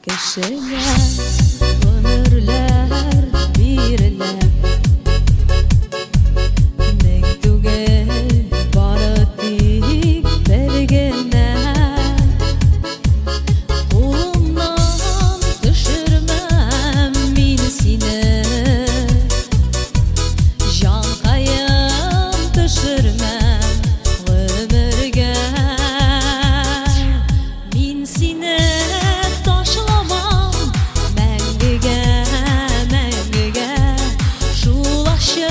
Кешегә гомерләр бирелә. Мең түгел, бары тик бер генә. Кулымнан төшермәм мин сине. Җанкаем төшермәм гомергә. Мин сине ташламам мәңгегә, мәңгегә. Шул ачы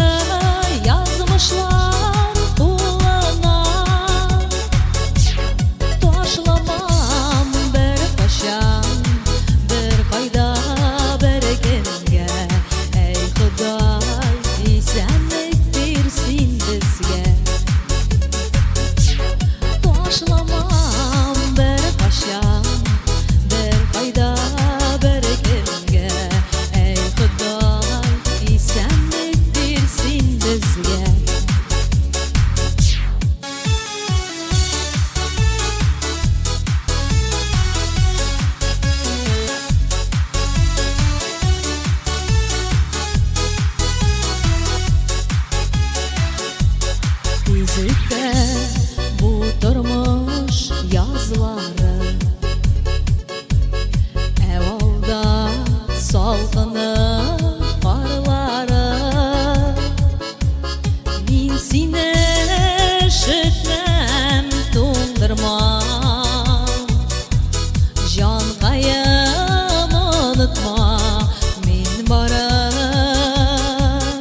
язмышлар кулына ташламам беркайчан, беркайда, беркемгә. Әй, Ходай, исәнлек бир син безгә. Ташламам беркайчан, беркайда, беркемгә. Әй, Ходай, исәнлек бир син безгә. Тиз үтә бу тормыш язлары, Ә алда салкыны, карлары. Мин сине өшетмәм, туңдырмам. Җанкаем, онытма, мин барым.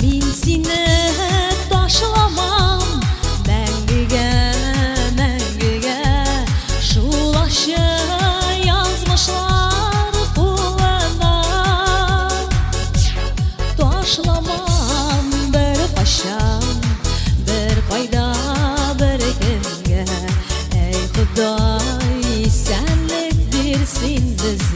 Мин сине ташламам мәңгегә, мәңгегә. Шул ачы язмышлар кулына ташламам беркайчан, беркайда, беркемгә. Әй, Ходай, исәнлек бир син безгә.